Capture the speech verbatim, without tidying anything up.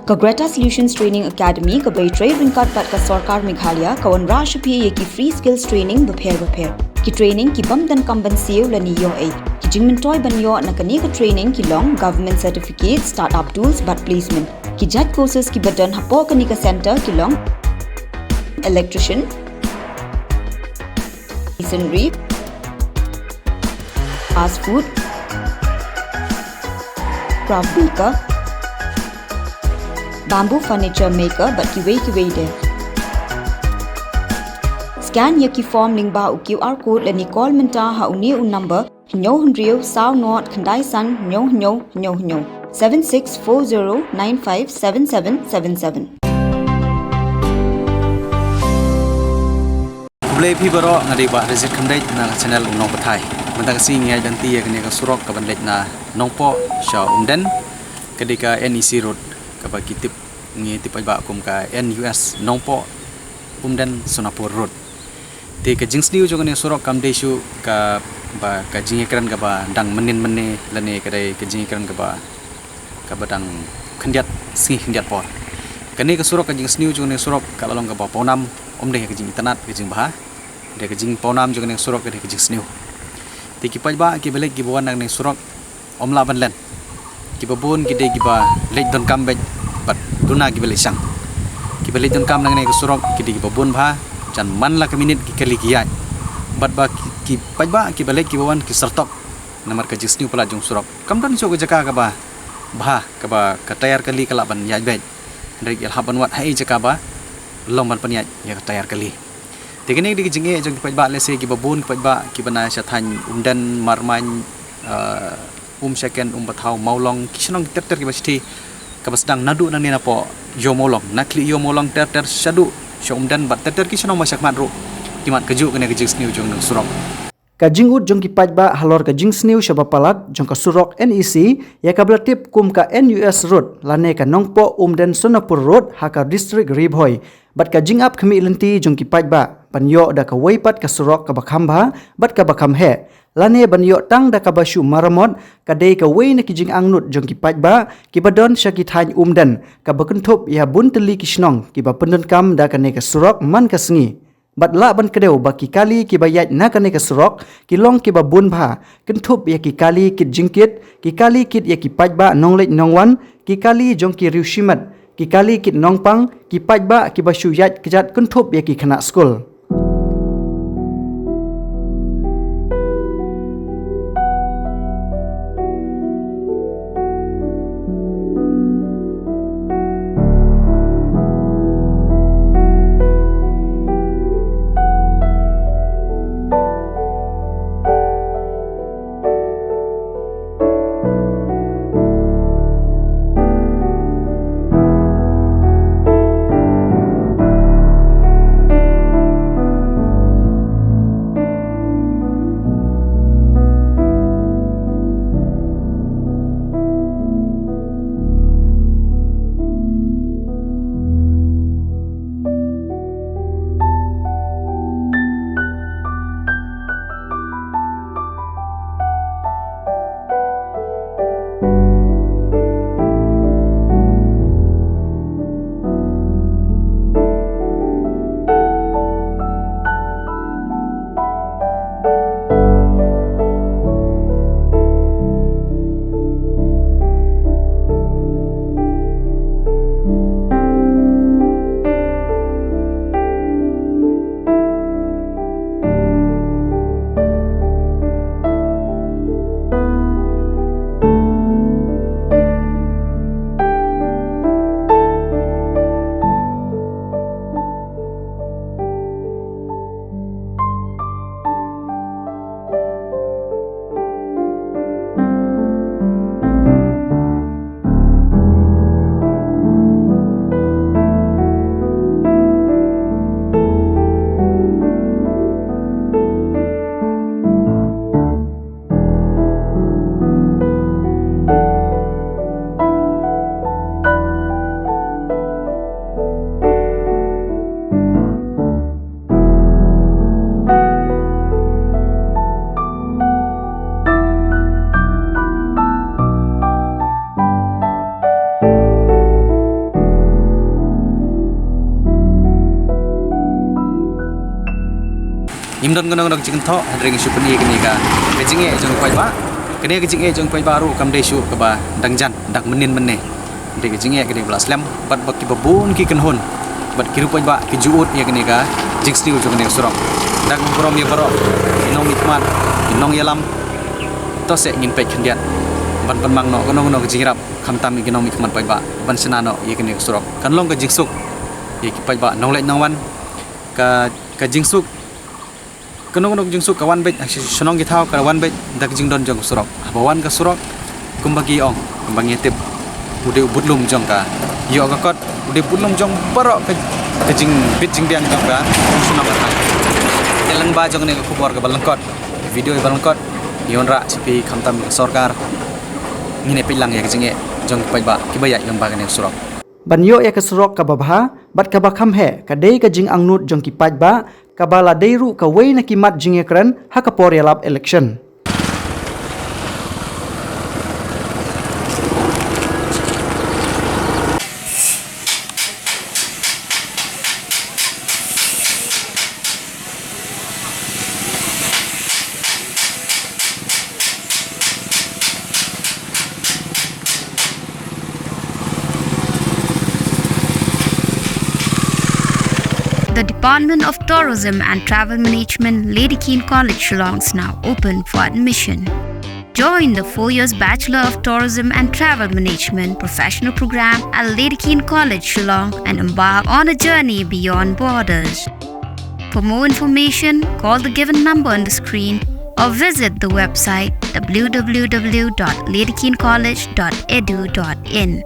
Ka Greta Solutions Training Academy, kaba ïatrei ryngkat bad ka Sorkar Meghalaya, ka wanrah sha phi ïa ki free skills training bapher bapher. Ki training ki bym donkam ban siew lane ïoh ei. Ki jingmyntoi ban ïoh na kane ka training ki long government certificate, startup tools bad placement. Ki jait courses kiba don hapoh kane ka centre ki long electrician, masonry, fast food, craft maker, bamboo furniture maker bad kiwei kiwei de. Scan ïa ki form lyngba u QR code lane call mynta ha une u number: hynñiew hynriew saw nod khyndai san hynñiew hynñiew hynñiew hynñiew, seven six four zero nine five seven seven seven seven. Khublei phi baroh, nga dei Bah Rajit Khymdeit na ka channel U Nongpathai. Mynta ka sngi ngi ïaid lynti ïa kane ka surok kaban leit na Nongpoh sha Umden, ka dei ka NEC road, kaba ki tip, ngi tip paidbah kum ka NUS, Nongpoh Umden Sonapur Road. Te ka jingsniew jong kane ka surok kam dei shuh kaba ka jingïakren kaba dang mynnin mynne lane ka dei ka jingïakren kaba, kaba dang khyndiat sngi khyndiat por. Kane ka surok, ka jingsniew jong kane ka surok ka la long kaba pawnam, ym dei ka jingitynnad, ka jingbha. Dei ka jingpawnam jong kane ka surok, ka dei ka jingsniew. Te ki paidbah kiba leit kiba wan na kane ka surok ym lah ban len. Kiba bun ki dei kiba leit donkam beit bad duna kiba leit shang. Kiba leit donkam na kane ka surok ki dei kiba bun bha, jan man la ka minit ki kali ki ïaid. Bad ba ki, ki paidbah kiba leit kiba wan ki syrtok. Namar ka jingsniew palat jong surok, kam don shuh ka jaka kaba bha kaba ka tayar kali ka lah ban ïaid beit. Hynrei ki la hap ban wad ha ei jaka ba long ban pynïaid ïa ka tayar kali. Te kane ka dei ka jingeh jong ki paidbah, lehse kiba bun ki paidbah kiba na sha thaiñ Umden, Marmain, eh, Umshaken, Umbathaw, Mawlong, ki shnong ter ter kiba shithi, kaba sdang naduh nangne napoh Ïew Mawlong, na khlieh Ïew Mawlong ter ter shaduh sha Umden bad ter ter ki shnong ba shakhmat ruh ki mad kajuh kane ka jingsniew jong kane ka surok. Ka jingud jong ki paidbah halor ka jingsniew shaba palat jong ka surok NEC, ïa kaba la tip kum ka NUS Road lane ka Nongpoh Umden Sonapur Road ha ka district Ri Bhoi, bad ka jingap khmih lynti jong ki paidbah ban ïoh da kawei pat ka surok kaba kham bha bad kaba kham heh, lane ban ïoh tang da kaba shu maramot, ka dei kawei na ki jingangnud jong ki paidbah kiba don sha ki thaiñ Umden, kaba kynthup ïa bun tylli ki shnong kiba pyndonkam da kane ka surok man ka sngi. Bad lah ban kdew ba ki kali kiba ïaid na kane ka surok ki long kiba bun bha, kynthup ïa ki kali kit jingkit, ki kali kit ïa ki paidbah nongleit nongwan, ki kali jong ki riew shimet, ki kali kit nongpang, ki paidbah kiba shu ïaid kjat, kynthup ïa ki khynnah skul. Don kano kano ka jingthoh hynrei ngi shu pyni kane ka ka jingeh jong ki paidbah. Kane ka jingeh jong ki paidbah ruh kam dei shuh kaba dang jan dang mynnin mynne. Dei ka jingeh ka dei ba la slem bad ba kiba bun ki kynhun bad ki ruh paidbah ki ju ud ïa kane ka jingsniew jong kane ka surok. Dang burom ïa baroh ki nongmihkhmat, ki nongïalam. To seh ngin peit khyndiat ban pynmang noh kano kano ka jingïarap khamtam ïa ki nongmihkhmat paidbah ban shna noh ïa kane ka surok. Kan long ka jingsuk ïa ki paidbah nongleit nongwan, ka ka jingsuk kano kano ka jingsuk ka wan beit ha shnong ki thaw ka wan beit da ka jingdon jong ka surok. Haba wan ka surok kumba ki ong kumba ngi tip u dei u budlum jong ka ïoh ka kot, u dei u budlum jong baroh ka ka jingbit jingbiang jong ka shnong ka thaw. Te lyngba jong kane ka khubor kaba lyngkot, video ba lyngkot, ngi wanrah sha phi khamtam ka sorkar. Ngin ïa peit lang ïa ka jingeh jong ki paidbah kiba ïaid lyngba kane ka surok. Ban ïoh ïa ka surok kaba bha bad kaba kham heh ka dei ka jingangnud jong ki paidbah, kaba la dei ruh kawei na ki mat jingïakren ha ka por ïalap election. The Department of Tourism and Travel Management, Lady Keane College, Shillong, is now open for admission. Join the four years Bachelor of Tourism and Travel Management professional program at Lady Keane College, Shillong, and embark on a journey beyond borders. For more information, call the given number on the screen or visit the website w w w dot lady keane college dot e d u dot in.